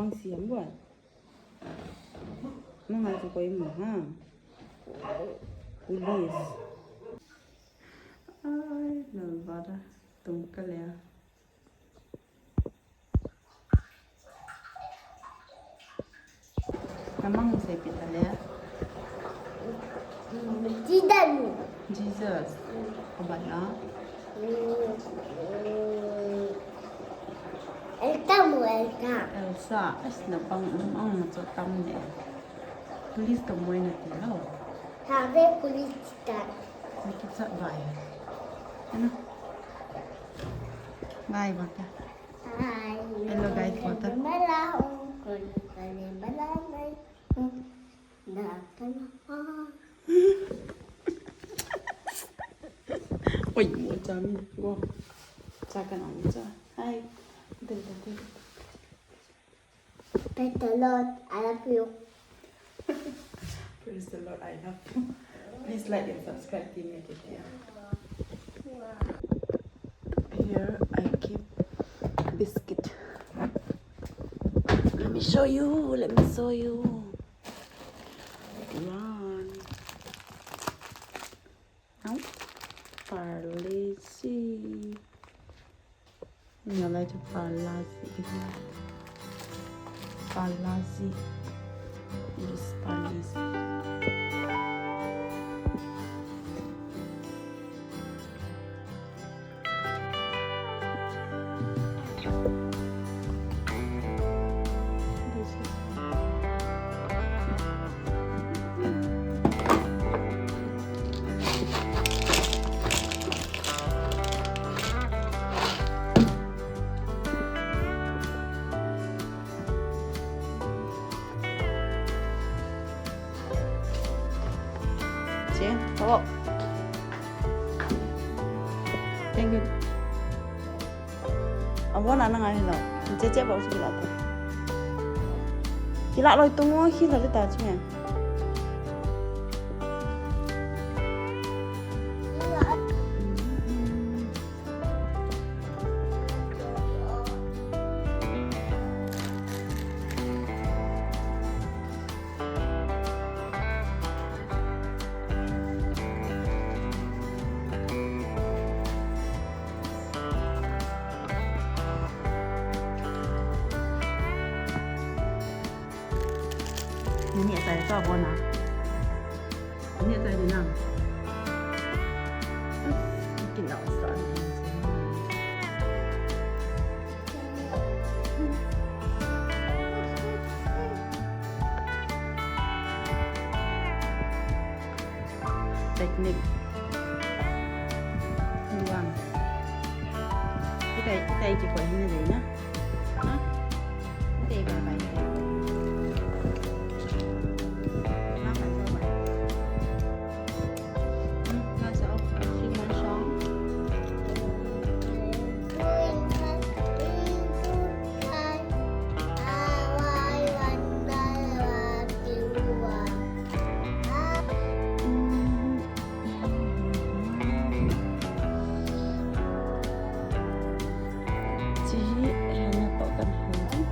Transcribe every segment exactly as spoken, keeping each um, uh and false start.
Ang siam buat. Nang ai ko koi mo ha. Police. Ai, nalvada. Tum ka le. Namang se pita le. Jidan. Jesus. Abana. Elsa mo, Elsa. Elsa. As na pang ang na cho tam ne. Police to mo na ti lo. Sabi police ta. Nakita ba yan? Ano? Ngai ba ka? Hello, guys, water. Oi, mo cha mi. Go. Cha ka na mo cha. Hi. Dai, dai, dai. Praise the Lord, I love you. Praise the Lord, I love you. Please like and subscribe, Team Yaketia. Here I keep biscuit. Let me show you. Let me show you. Run. Now, Parle-G. Nalai chu Parle-G. Parle-G. Just Parle-G. Che, oh. Thank you. Abon ana ngai lo. Che che ba usi la ta. Kila lo tungo khi la ta che. Nini a chai to abon a. Nini a chai ni na. Kin lau sa. Technique. Iwang. Itai, itai kikoi hina dei na. Ha? Itai bye bye. Ha, bye bye. Hmm, nasa off. Sing one song. Chi hi, eh, na to kan hon.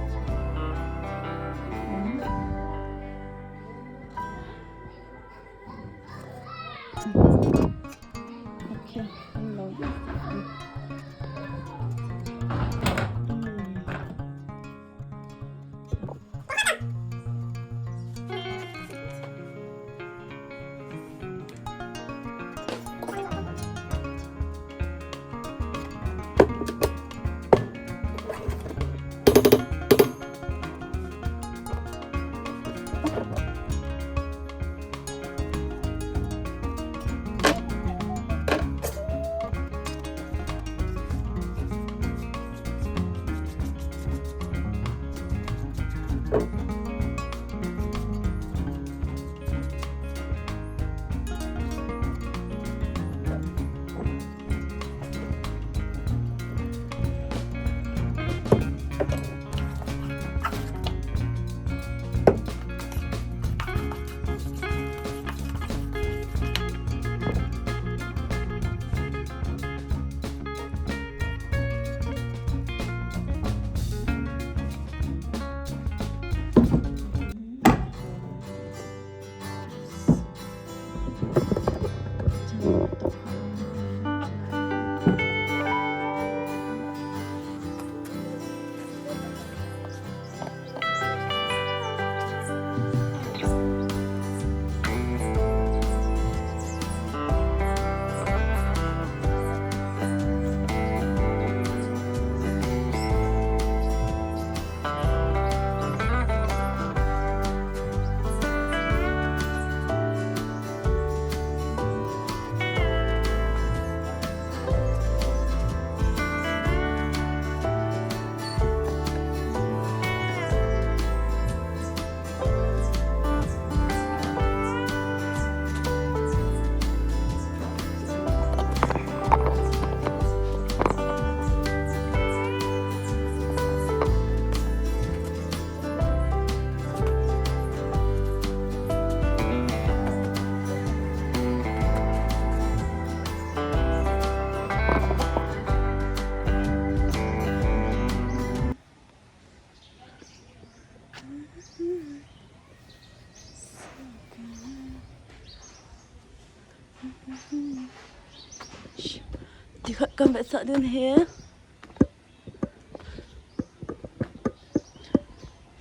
Kan vetsah ding hi.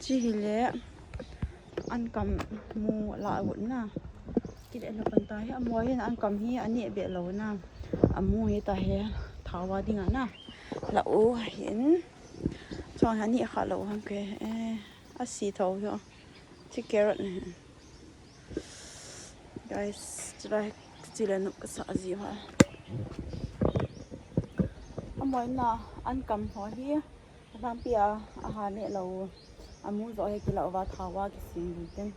Chi hi le an kam mu la got na. Kile na pan ta hi, amoi hin an kam hi ani be lo na. Amu hi ta hi thawa ding a na. La u hin. Chong ani kha lo ham ke. Eh, a si tho yo. Chi carrot ni. Guys, chulai chile nup kasa ji ha. Amoi na an kam ho hi. Lampi a, aha ne lo. Amu jo he kila uva thawa kisin tin.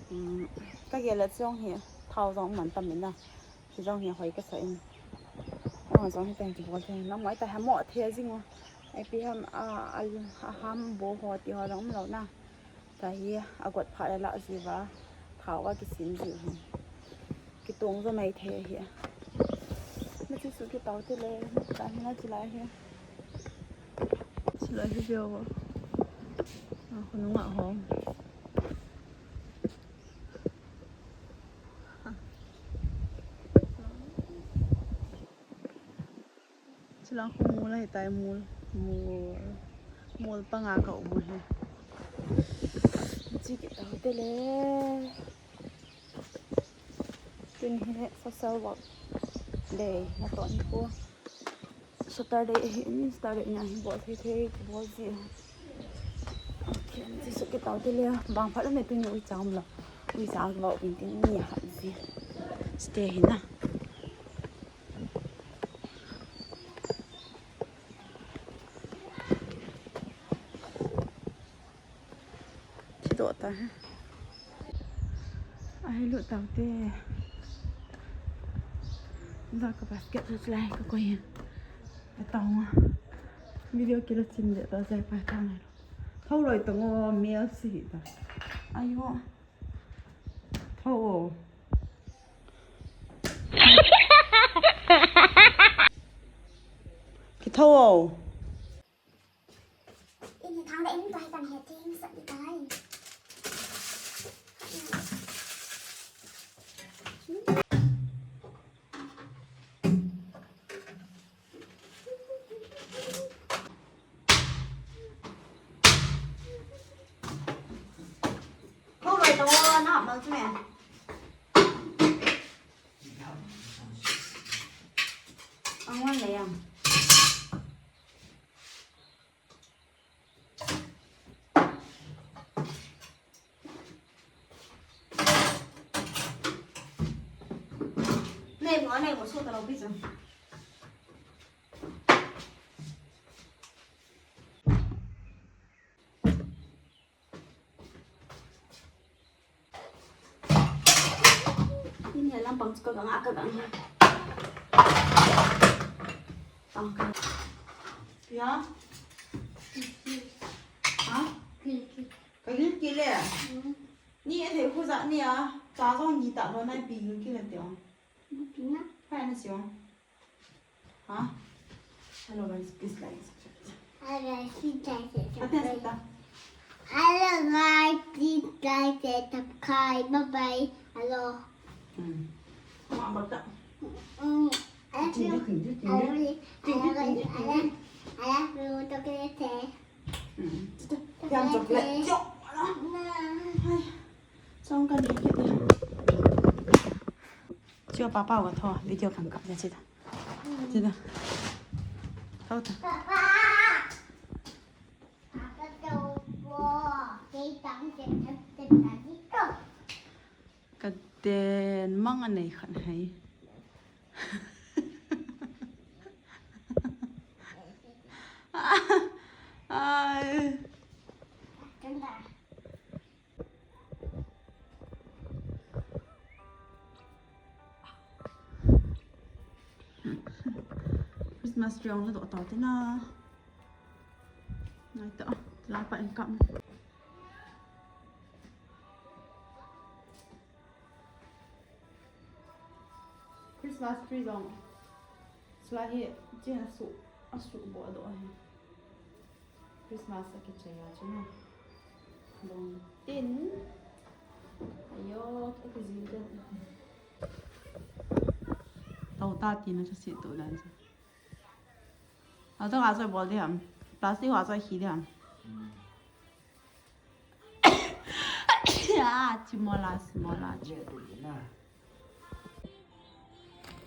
Hmm, ka gel a chong hi thao jong man tam in na. Ki jong hi hoi kasa in. Amo jong hi tang kibol thei. Lamoi ta ha mo thei jing o. Ai pi ham a, a, a ham bo ho ti ho jong um lo na. Ta hi a got pha la la ji va. Thawa kisin ji hi. Kitong jo mai thei hi. Na chi su kitao te le. Ta hi na chi lai hi. Chi lai hi veo. A, khonung a hong. Chilang khu mol ahi tai, mol, mol, mol panga ka um u hi. Chi kitao te le. Tuni hi social work day natoh ni khu. Saturday ahi in, Saturday nia hi bol thei thei bol ji. Okay, chi su kitao te le. Bang phat le tuni uicha um lo. Uicha va u pin tin ni ha ji. Stay hi na. Thi doh ta he. Ahi lut tau te. Za ka basket chu lai ka koi. Ka tau. Video kila chin de ta zai pa ta nai. Thau loi tong o mel si ta. Ayo. Thau o. Ki thau o. Thau loi tong o, na mal chu me. Ang wan le yang. Nei mo, nei mo, su ta lo pi chu. Ini lampang chu ka gang a ka gang. Tang ka. Ya. Ha? Ka gil kile. Ni e thei khu ja ni a. Cha jong ni ta lo nai pi gil kile ti ong. Ni pi na. Phai na si ong. Huh? Hello guys, please like, subscribe. Hello guys, please like, subscribe. Hello guys, please like, subscribe. Bye bye. Hello. Hmm. Ma, bata. Mm, I love you. Tinju, tinju, tinju. I love you. I love you. I love, I love you. Talk to you. Hmm. Chocolate. Chocolate. Chocolate. Hai. Song kan dikit ya. Chiu papa wa tho video kan kap ya sida. Sida. Tho ta. Ka den mang anei khan hai. Ai. Christmas tree ong la doh tau te na. Ngai ta, la pa in kam. Christmas tree jong. Sula hi, chi ha su, a su bo do hi. Christmas a kichai a chu na. Dong tin. Ayo, a kijil den. Tau ta ti na chu si tu dan chu. Ato ka so bol di ham. Plastic ho so khi di ham. Ah, chimola, chimola.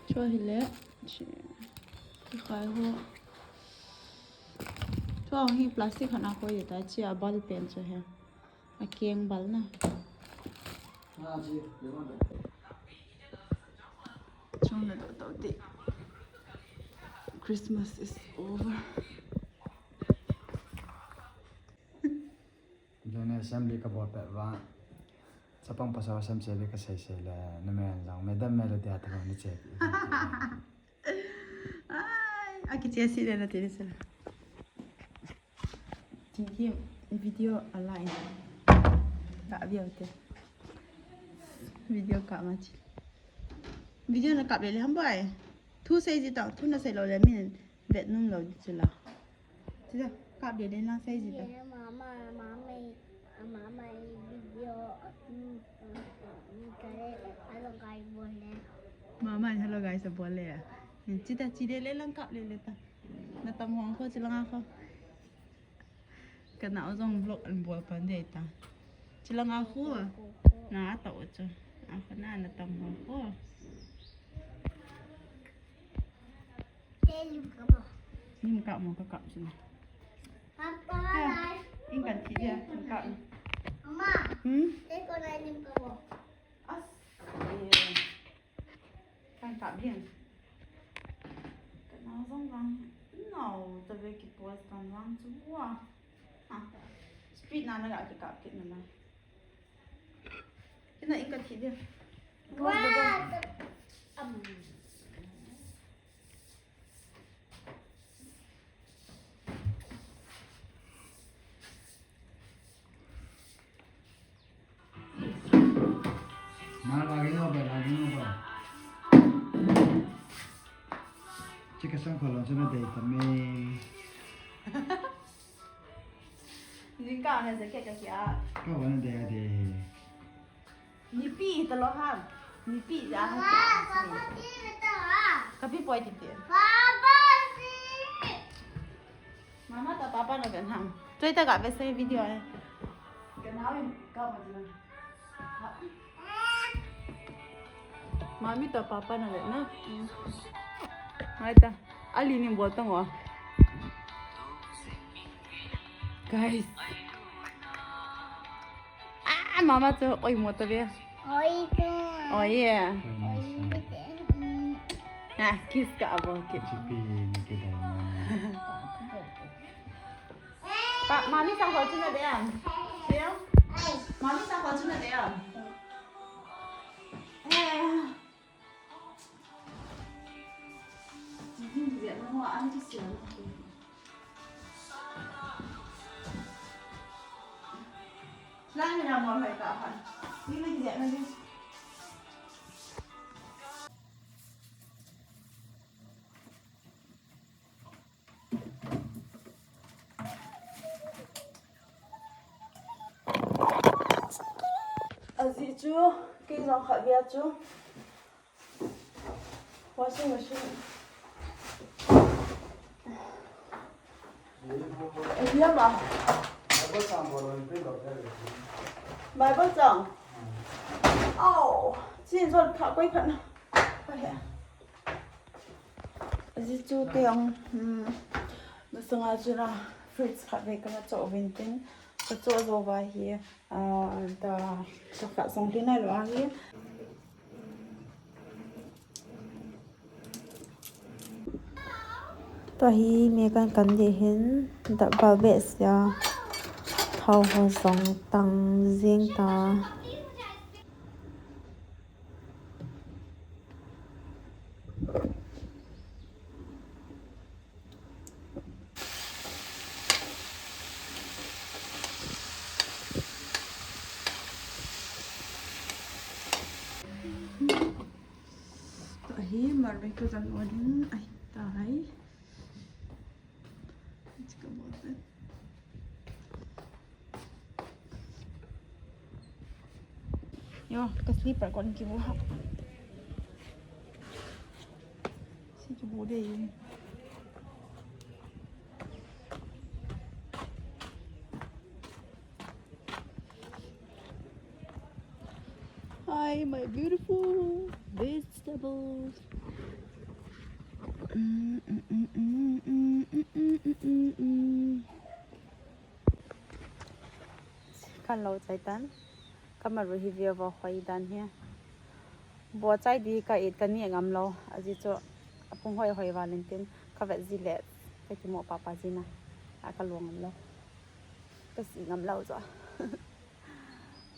Chu hile. Chi. Khai ho. Chu hi plastic hana ko ye ta chi a bal pen chu he. A keng bal na. Chung na do do ti. Christmas is over. Jong na assembly ka bol pet va. Chapang pasal assembly ka sei sei le na men jong madam Melody a ta ni che. Ai, aki che si le na ti ni se. Ti ti video a lai. Ka video te. Video ka ma chi. Video na kap le le ham bai. Thu sei ji ta, thu na sei lo le min vet nung lo ji chu la. Ti ta, kap le le na sei ji ta. Ye mama, mama, mama video. Kare, hello guys bol le. Mama hello guys bol le. Chi ta chi le le lang kap le le ta. Na tam hong ko chi lang a ko. Ka nao jong vlog an bol pan dei ta. Chi lang a khu. Na ta o chu. A khu na na tam ho khu. Te lim ka bo. Lim ka mo ka kap chu na. Papa, in kan thi dia, in kan. Mama. Hmm? Te ko na lim ka bo. As. Kan kap ding. Ka nao jong vang. Nao, ta ve ki post kan vang chu wa. Ha. Street na na ga ki kap ki na na. Kina in ka thi dia. Close the door. Wow. Um. Ma, lagi na ba, lagi na ba. Chika sang kholon sa na dei ta me. Jingkah na jacket ka kia. Ka wan dei a dei. Nipi ta lo ham. Nipi ja ha. Papa si ta ha. Kapi poi ti ti. Papa si. Mama ta papa na ben ham. Choi ta ga be sei video ai. Ka nao in ka ma ti na. Mami to papa na le na. Hai ta. Ali ni bol tang wa. Guys. Ah, mama to oi mo to be. Oi to. Oh yeah. Ah, kiss ka abo kiss. Pa, mami sang ko chuna de am. Siang. Mami sang ko chuna de am. Eh. Jing dia na ho an ti siang. Lang na mo hai ka ha. Ni ni dia na ni. Ajeh chu, kei jong khat vea chu. Washing machine. Ahiam a. Bible chang. Au, chin jol pha koi phat na. Ajeh chu kei jong, hmm, masanga chun a fridge khat vei kana choh uvin tin, kachoh jou uva hi, ah, ta, ta khat jong tin ahi lou ahi. Tua hi me kan kan ding ahin, dabbal behseh a, thao ho jong tang jeng ta. Tua hi marmite ka jan on in ahi tai. Yo, ka slipper kon kibu ha. Si kibu de. Hi, my beautiful vegetables. Kan lo chai tan. Ka maru hi view vo hoi dan hi. Bo chai di ka it ka ni ngam lo. Aji chu apung hoi hoi valin tin ka vet ji le ka kimo papa ji na. A ka luang ngam lo. Ka si ngam lo chu.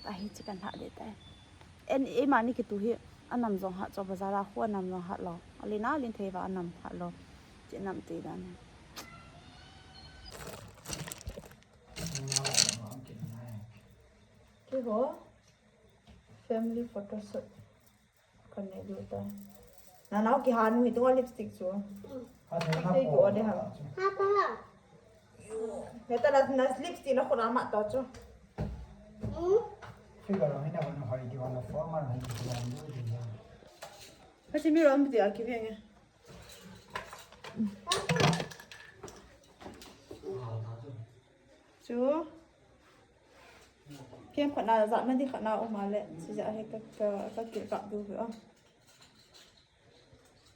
Tahi chi kan ha de tai. En, eima ni kitu hi anam jong ha cho bazar a khu anam jong ha lo. Ali na lin thei va anam ha lo. Chi nam ti dan. Ki ho? Family photo shoot. Kan nei du ta. Na nau ki ha nu hi tu lipstick chu. Lipstick ki o de ha. Heta na, na lipstick na khona ma to chu. Figure lo hina hon hoi di hon formal hoi di hon du di ya. Kasi mi rom ti a ki venge. Chu. Kem khatna, jat na di khatna um a le. Sija he ka, ka, ka kil kap du ve a.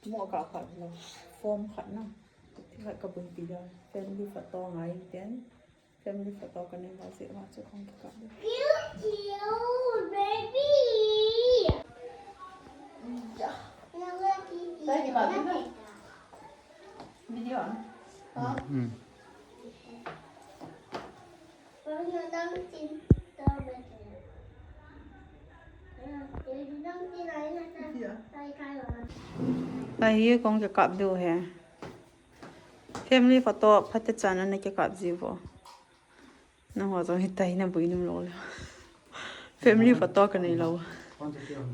Mo ka kap lo. Form khatna. Ti khat ka bun pi da. Family photo ngai ten. Family photo ka nei lo si ma chu kong ki kap du. Cute, cute, baby. Video on. Ahi kong ki kap du he. Family photo phatechan ana ki kap ji vo. Nangho jong hitia hi naboi nom lou le. Family photo ka nei lou.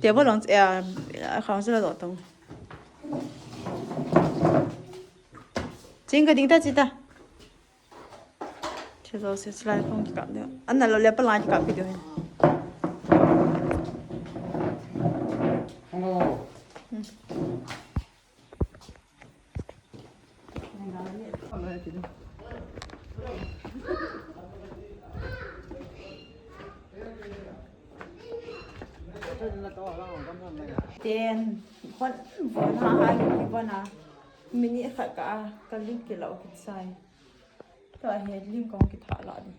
Table long, eh, a khang se la do tong. Ching ka ding ta chi ta. Che jo se slide kong ki kap de. Ana lo le pa la ki kap video hin. Hello. Hmm. Ten, hon, von ha ha ki von a. Minute khat ka, ka lim ki lo ki sai. Ka he lim kong ki tha la di.